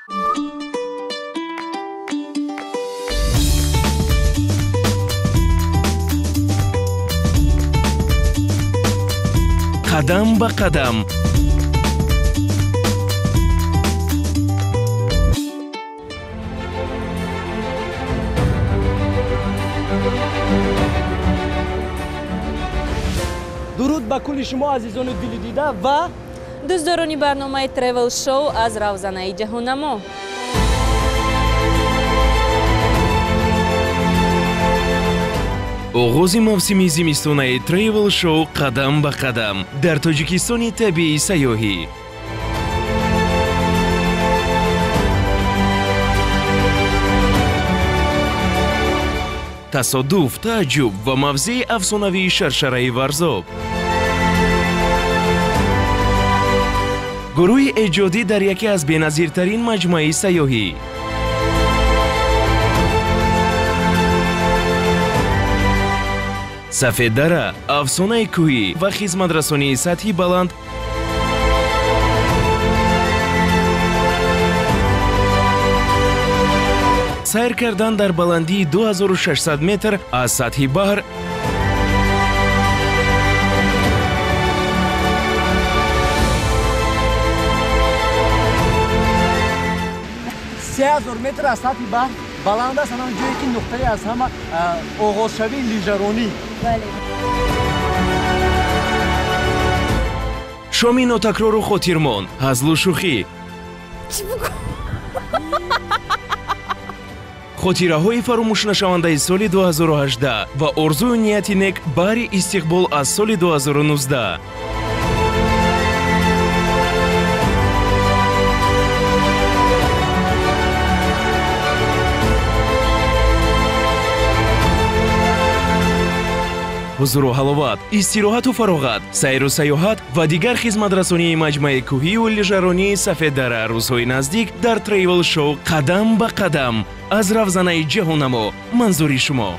Қадам ба қадам. Дуруд ба кулли шумо, азизони дили дида ва дӯстдорони барномаи Travel Show аз равзанаи ҷаҳоннамо. Оғози мавсими зимистонаи Travel Show «Қадам ба қадам» дар Тоҷикистони табиии сайёҳӣ. Тасодуф, тааҷҷуб ва мавзеи афсонавии шаршараи Варзоб. Гурӯҳи эҷодӣ дар яке аз беназиртарин маҷмӯаи сайёҳӣ. Сафеддара, афсонаи кӯҳӣ ва хизматрасонии сатҳи баланд сайр кардан дар баландии 2600 метр аз сатҳи баҳр 3000 метр аз сатҳи баҳр баланд аст, ҳамон ҷое ки нуқтаи аз ҳама оғозшавии лижаронӣ. Шоми нотакрору хотирмон, ҳазлу шӯхӣ, хотираҳои фаромӯшнашавандаи соли 2018 ва орзую нияти нек баҳри истиқбол аз соли 2019. Ҳузуру ҳаловат, истироҳату фароғат, сайру сайёҳат ва дигар хизматрасонии маҷмӯаи кӯҳию лижаронии Сафеддара рӯзҳои наздик дар Travel Show «Қадам ба қадам» аз равзанаи ҷаҳоннамо манзури шумо.